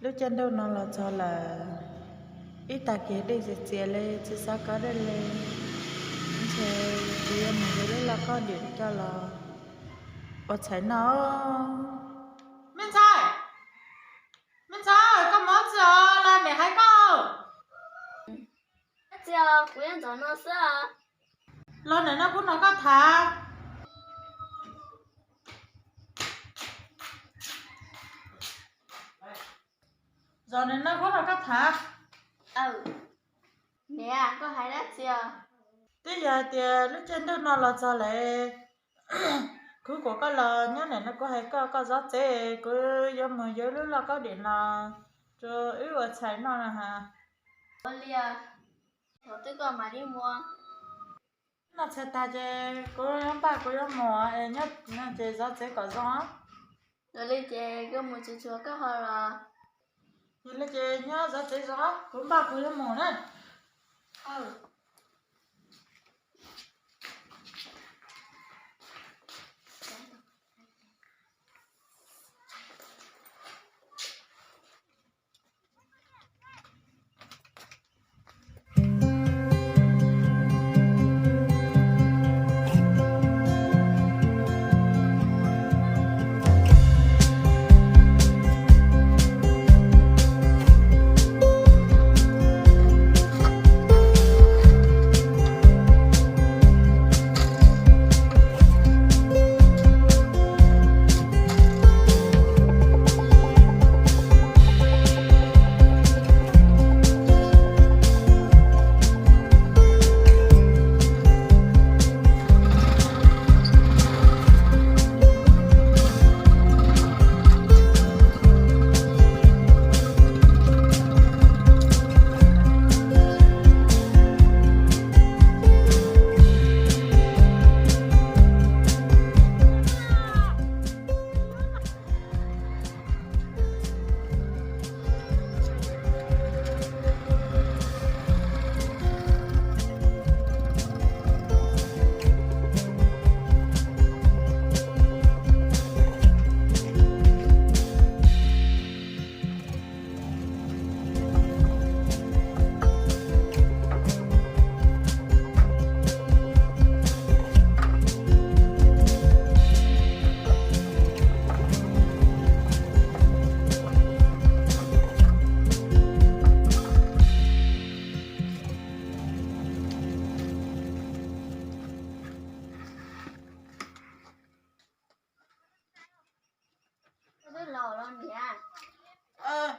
Lub caij ntuj no los txog lawm, ib tag kis dej txias txias li, tsis xav kov dej li. Ntshe kuv yuav mus yuav lub lauj kaub dim coj los ua tshais noj. Me ntxhais, me ntxhais, koj mus txias los niam hais koj. Txias, kuv yeej ntxov no xwb. Los niam no kuv nrog koj tham. Los niam no kuv nrog koj tham. Niam, koj hais dab tsi os? Twb yog hais tias lub caij ntuj no los txog lawm, kuv kom koj los nyob niam no kuv hais koj, koj zov tsev, kuv yuav mus yuav lub lauj kaub dim los rau wb ua tshais noj no ha. Ua li, thaum twg koj mam li mus? Noj tshais tag ces kuv yuav npaj kuv yuav mus es nyob ces zov tsev kom zoo. Ua li ces kuv mus tsuag tsuag koj ho los. Yog li ces nyob zov tsev zov, kuv npaj kuv yuav mus na.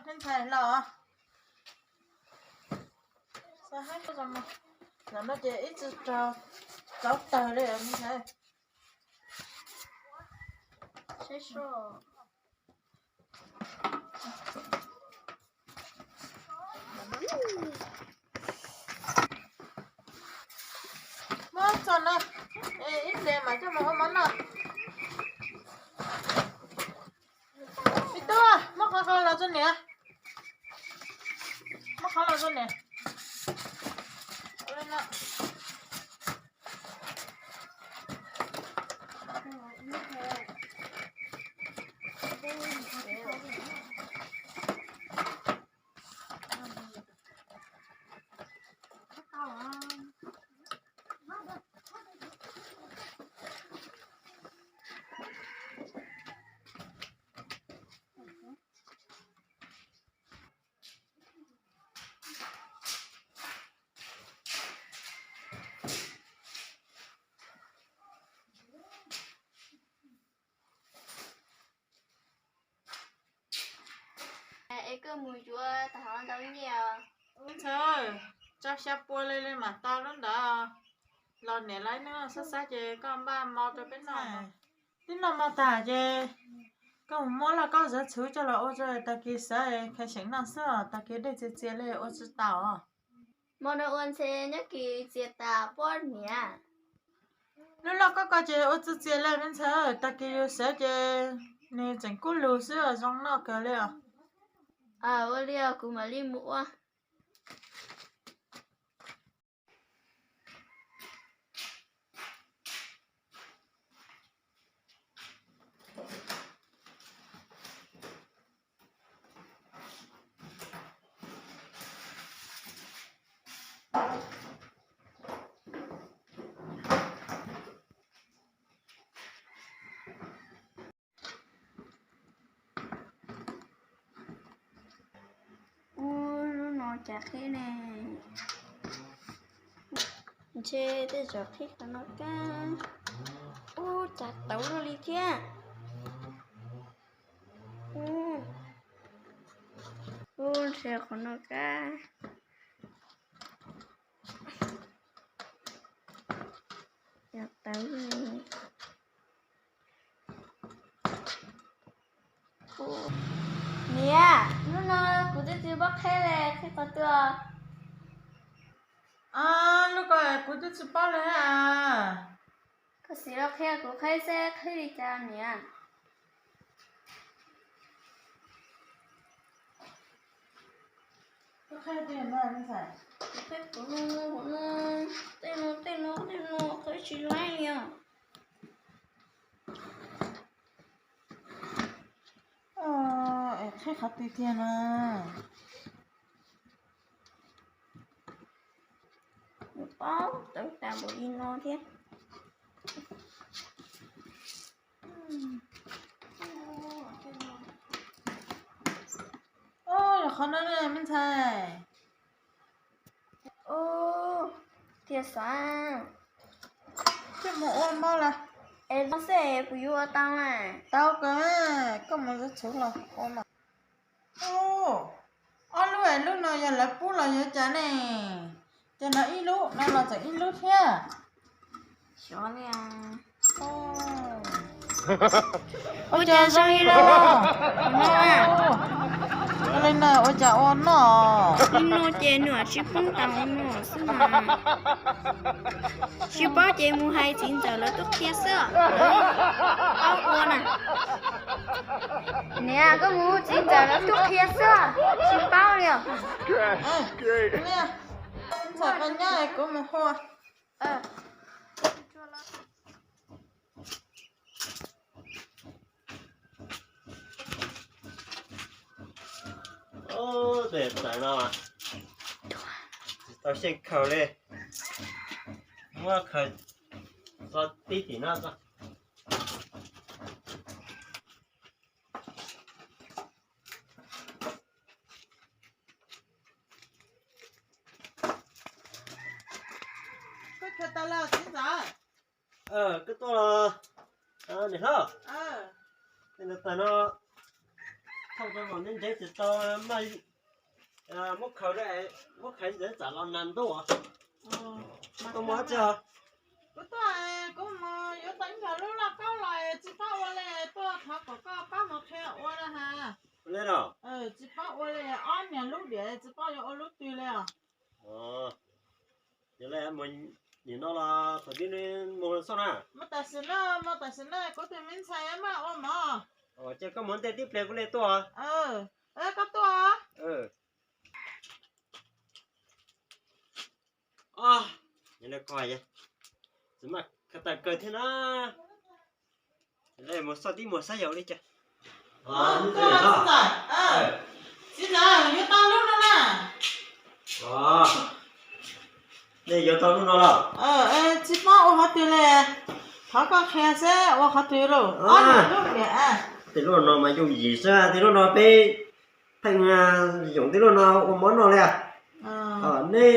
Me ntxhais los. Ntawm no ces ib txwm rau tawg li me ntxhais. Muab txog no, ib pliag mam coj mus ua mov noj. Me tub, muab qhov qhau los rau niam. Muab qhov los rau niam. Es koj mus yuav tau ntau nyiaj os? Ntxhais, tso xya pua li li mam tau lub ntawd. Los niam lawv noj xab xab ces koj npaj mov rau peb noj. Twb noj mov tag ces koj mus muab lauj kaub zov txhuv coj los ua rau tag kis sawv khaws seem noj xwb os, tag kis dej txias txias li ua tsis tau. Hmo no ua ntshe nyob kis txias tas pob niam. Lub lauj kaub ko ces ua txi txias li me ntxhais, tag kis yus sawv ces nws tseem kub lug xwb zoo noj kawg li os. Ua li os, kuv mam li mus ua. Ub, lub no cas qhib ne? Ntshe tej zaum qhib qhov no kab. Ub, cas tawv luaj li thiab. Ub, ub, ntshe qhov no kab. Cas tawv li. Niam, lub no kuv twb tsis paub qhib li, qhib qhov twg? Lub ko kuv twb tsis paub li a. Koj xiv los qhia kuv qhib seb qhib li cas niam. Tej no, tej no, tej no qhib tsis laib li os. Qhib qhov twg tiag na? Paub tawv tas npaum li no thiab. Yog qhov no ne me ntxhais. Tiag xav. Coj mus ua mov lawm. Es no xwb es kuv yuav ua tau na? Tau kawg, koj mus yuav txhuv los ua mas. Ub, ob lub es lub no yog lawv pub los yog cas ne? Ces no ib lub, no los tseem ib lub thiab. Xyov li. Ua cas zoo li no? Ua li no ua cas ua noj? Li no ces nws tsis poob tas li no xwb mas. Tsis paub ces mus hais txiv ntxawm lawv tuaj qhia xwb, lawv paub ua na. Niam, koj mus hu txiv ntxawm lawv tuaj qhia xwb, tsis paub li os. Ntxawm koj nyob kuv mus hu. Ub, tus ntxawm no tsis tau xyeej khaws li. Muab khaws tso tib tim no tso. Koj khaws tau lawm txiv ntxawm? Koj tuaj los niam hlob. Tej ntawd tag no thauj rau kom ntev ntev tsis tau maj, muab khaws, muab khaws ntawd tsam los nag ntuj. Koj mus dab tsi os? Kuv tuaj, kuv mus yuav tau ib lub lauj kaub los tsis paub ua li, tuaj thov kom koj pab mus qhia ua na has. Tsis paub ua li, ob niag lub diam tsis paub yuav ua lub twg li os. Yog li mus nim no los thaum twg mus xauj na? Mus tam sim no, mus tam sim no kuv tus me ntxhais maj ua mov. Ces koj mus ntej tib pliag kuv li tuaj. Koj tuaj. Tsis maj khaws tawm kawg thiab na. Mus xauj tib muag saib yog li cas. Txiv ntxawm, yuav tau lub no na. Nej yuav tau lub no los? Tsis paub ua qhov twg li, thov koj qhia seb ua qhov twg lauj. Ob lub diam. Tej lub no mas yooj yim xwb, tej lub no peb pheej yoom tej lub no ua mov noj li. Nej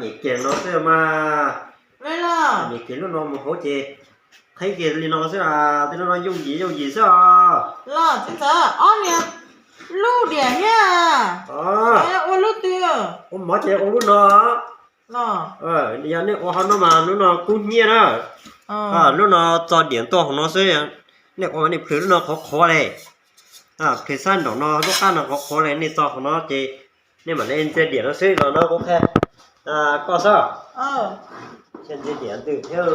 nyem kiag no xwb mas. Nyem kiag lub no mus hauv ces qhib kiag li no xwb, tej lub no yooj yim yooj yim xwb os. Los txiv ntxawm, ob niag lub diam thiab. Ua lub twg? Ua mov ces ua lub no. Yog nej ua qhov no mas lub no kub hnyiab na. Lub no txo diam tuaj hauv no xwb. Nej ua nej plhws lub no qhuav qhuav li. Plhws sab nraum no lub qab no qhuav qhuav li, nej txo hauv no ces nej mam li ntxias diam no xwb los no kuv qhia koj xwb. Ntxias diam ntws thiab.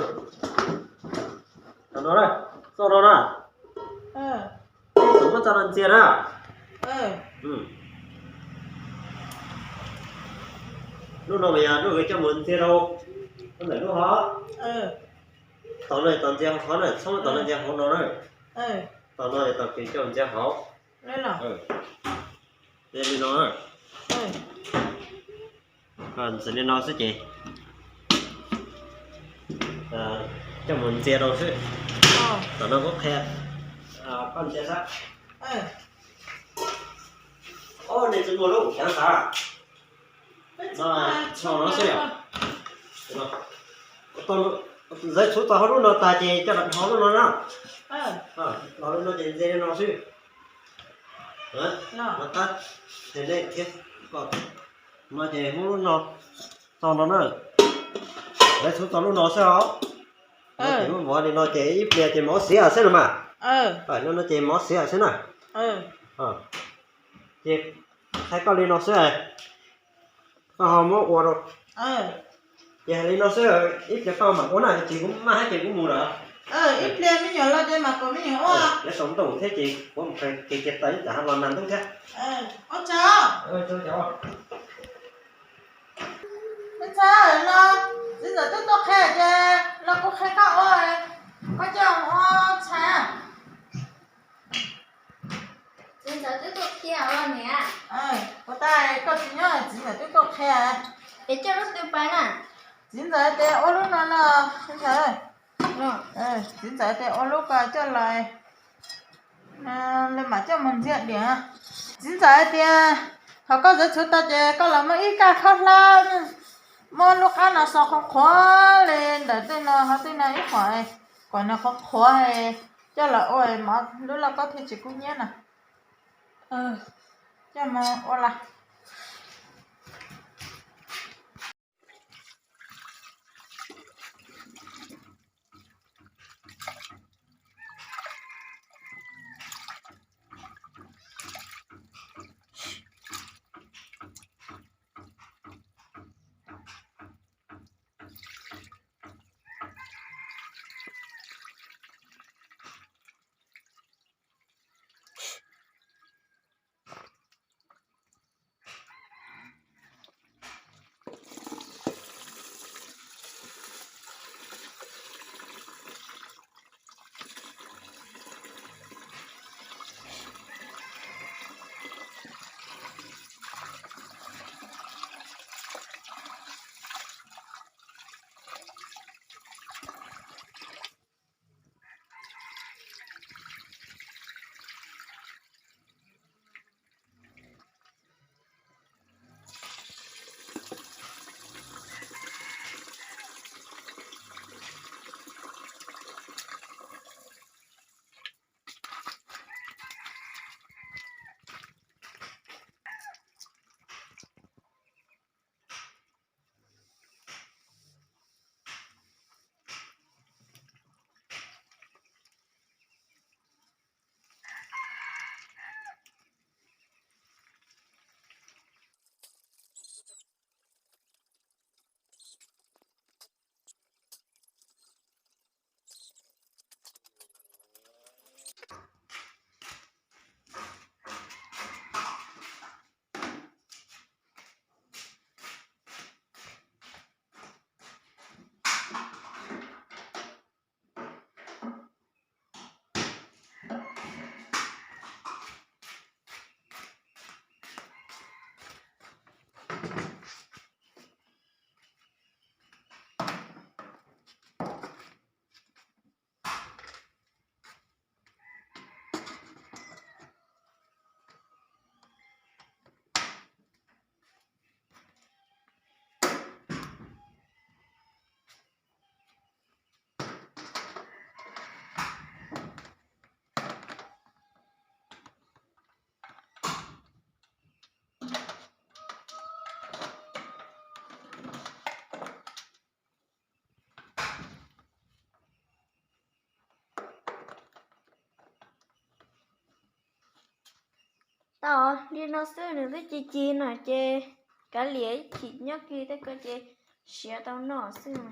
No, txoj no na. Txawm muab txoj no ntxias na. Lub no mas yog lub uas coj mus ntxias rau ntawm lub hov. Tom no tos ntxias hauv na, txhob tom no ntxias hauv no na. Tom no tos kev coj ntxias hauv. Li no. Li no. Ntxiv li no xwb ces coj mus ntxias rau xwb. Tam no kuv qhia koj ntxias xwb. Ob, nej tsis muaj lub xyaav xav no xwb yom. Ntxawv txhuv txog hauv lub no tas ces coj los dhos lub no na. Dhos lub no ces ntxias li no xwb. No tab, no ces muab lub no txog no na. Ntxawv txhuv txog lub no xwb os. No ces muab vov li no ces ib pliag ces mov xiav xwb no mas. No no ces mov xiav xwb na. Ces qhia koj li no xwb, koj ho muab ua rau. Ces hais li no xwb, ib pliag koj mam ua na, tsis kuv maj hab ces kuv mus lawm. Ib pliag me nyuam los ces mam kom me nyuam ua. Lawv sau ntoo thiab ces kuv mus qhia kiag tau ib tsam ho los nag ntub thiab. Me ntxhais, no txiv ntxawm twb tuaj qhia ces los kuv qhia koj ua, koj coj mus ua ntxhais. Txiv ntxawm twb tuaj qhia os niam. Puas tas koj tsis nyob, txiv ntxawm twb tuaj qhia. Es coj lub twg pais na? Txiv ntxawm tias ua lub no no, txiv ntxawm. Txiv ntxawm tias ua lub ko coj los, lawv mam coj mus ntxias diam. Txiv ntxawm tias thaum koj ntxawv txhuv tau ces koj los muab ib kaj khaub hlab, muab lub qab no xo qhuav qhuav li ntawm tej no hauv tej no ib qho, kom nws qhuav qhuav, coj los ua mov lub lauj kaub thiaj tsis kub hnyiab na. Coj mus ua las. Tau li no xwb, nws twb ci ci no ces kav liam ib chim nyob kiag tej ko ces siav tau noj xwb.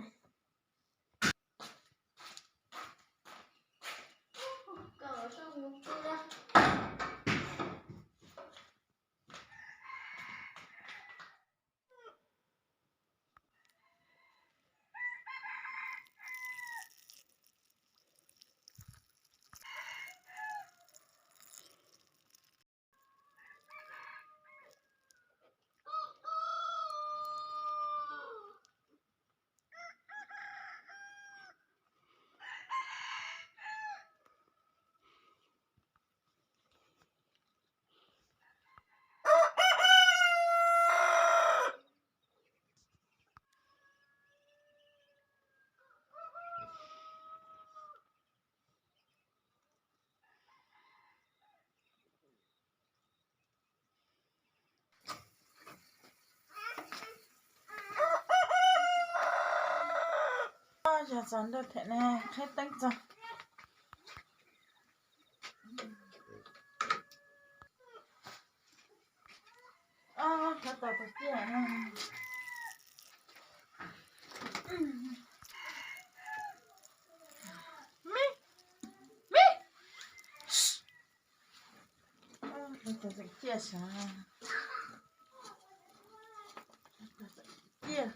Txog nrog them ne, qheb teeb txog. Qhov tau tus ciaj no. Me, me. Tus ciaj sav. Ciaj.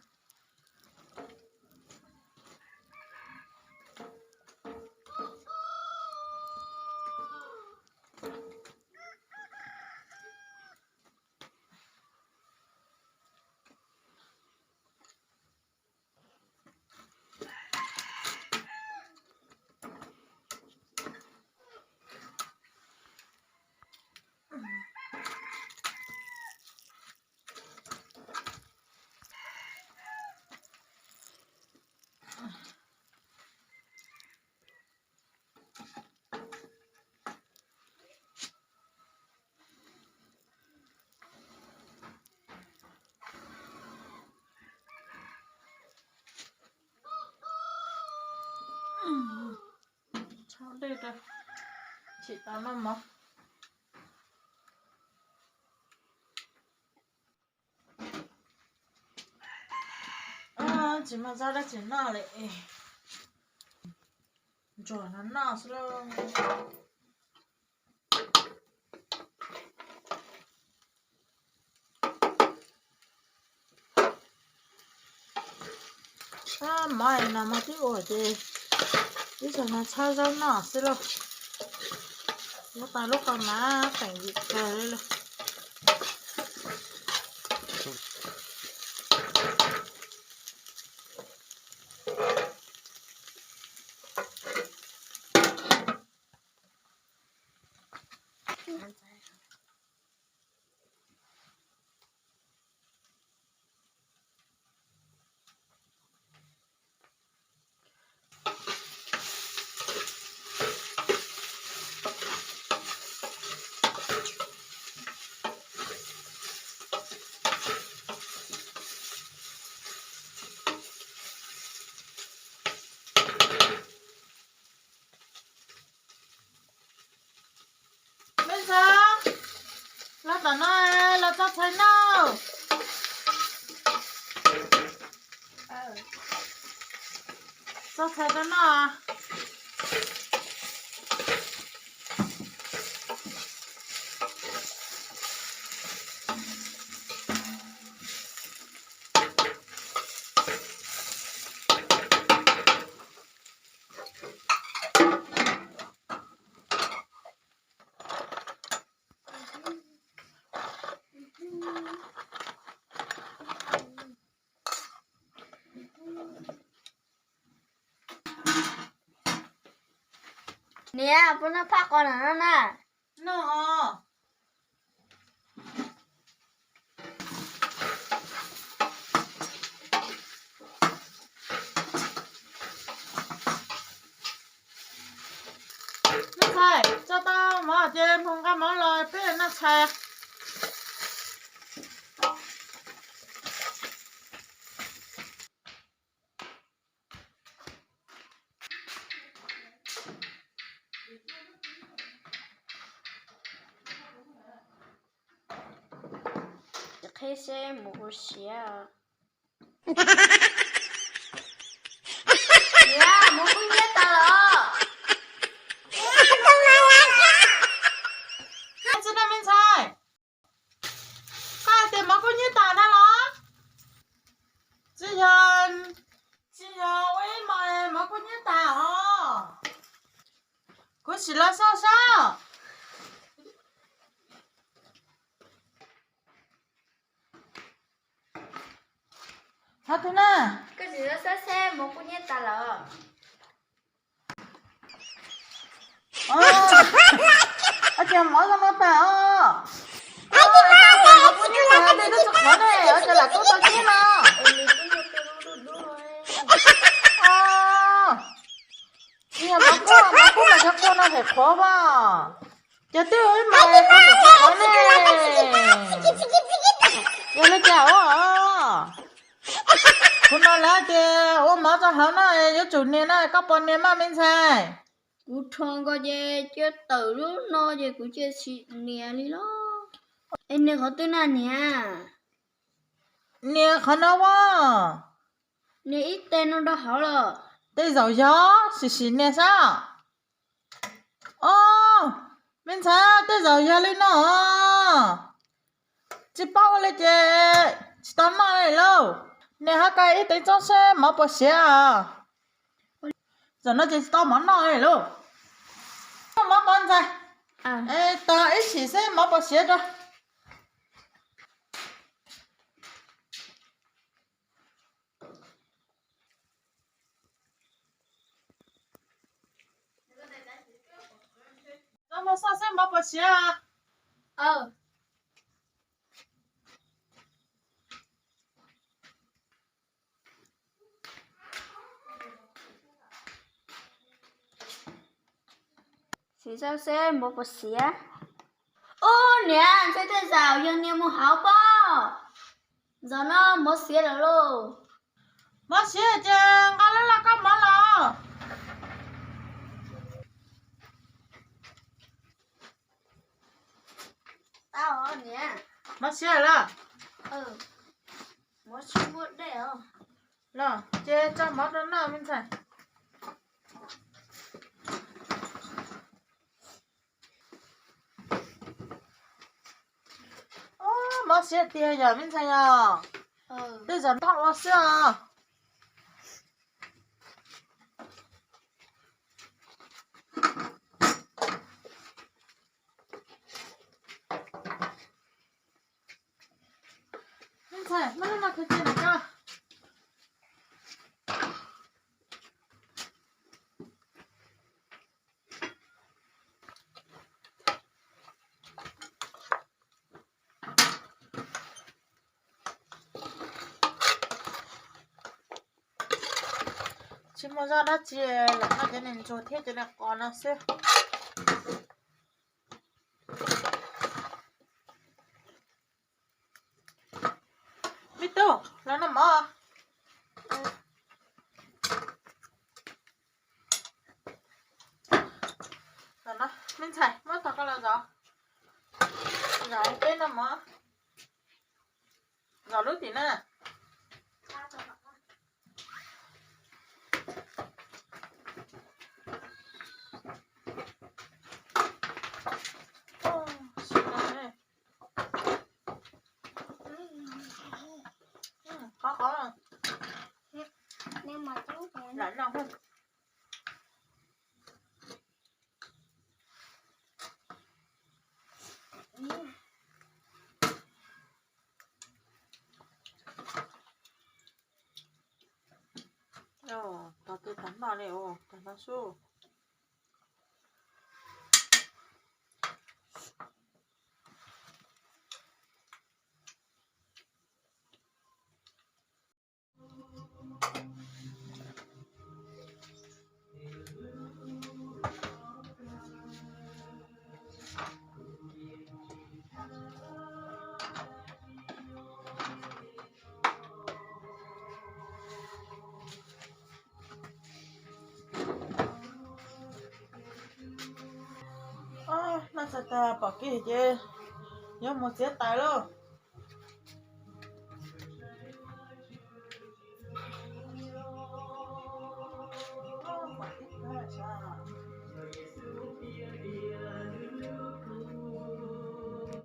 Tshab dej rau, tsis tau noj mov. Tsis muaj zab dab tsi noj li, ntsuag no noj xwb lauj. Mov no mas twb ua ces ib zaug no tshab zaub noj xwb lauj. Lub qau lub qau mas qees vim kawg li lauj. Me ntxhais, los tom no, los txog txhais noj. Txog txhais rau noj. Niam, puas noj phaj qos no na? Noj os. Noj tshais, tso tau mov ces mus nqa mov los peb noj tshais. Qhib seb mus ua siav. Niam, mov kub hnyiab tas los? Tsis ne me ntxhais, koj hais tias mov kub hnyiab tas na los? Tsis yog, tsis yog ua ib hmos mov kub hnyiab tas os. Kuv sim los xauj saib. Thov tus na. Koj sim los xauj seb mov kub hnyiab tas los? Ua cas mov zoo no tas os? Mov kub hnyiab tas, tej lub tsis qhov ne, ua cas lam kub tau kiag no? Tsis yog mov kub, mov kub mas cov kua no hem qhuav as. Cov twb ua ib hmos kub tsis qhov ne. Yog li cas os? Kuv no lawv tias ua mov txog hauv no yuav tsum nias no, koj puas nias mas me ntxhais? Kuv rho nkaus ces cia tawm lub no ces kuv cia tsis nias li los. Es nias qhov twg na niam? Nias qhov no as. Nias ib teg no rau hauv los? Tej zaum yog, sim sim nias saib. Os, me ntxhais, tej zaum yog li no. Tsis paub ua li ces tsis tau noj li lauj. Nias hab koj ib teev tsob seb mov puas siav os. Zaum no ces tsis tau mov noj li lauj. Mov pov ntxhais, tos ib sim seb mov puas siav tso. Txhob muab xoj seb mov puas siav. Sim xoj seb mov puas siav. Ub niam, ntshai tej zaum yog nias mus hauv pob. Zaum no mov siav lawm lauj. Mov siav ces nqa lub laj kab mov los. Mov siav lawm. Los ces tso mov rau noj me ntxhais. Mov siav tiag yog me ntxhais yog. Tej zaum noj ua xwb os. Me ntxhais, muab lub no khaws cia ntawm ko. Tsis muaj zaj dab tsi, lam noj cov niag ntsuag thiab cov niag qos no xwb. Me tub, los noj mov. Me ntxhais, muab tog koj los zov. Zov peb noj mov. Zov lub tim na. Qhov qhov. Lam noj. Tog twg tag noj li, tag noj xwb. Noj txog tag pom kev ces yuav mus txiav taws lauj.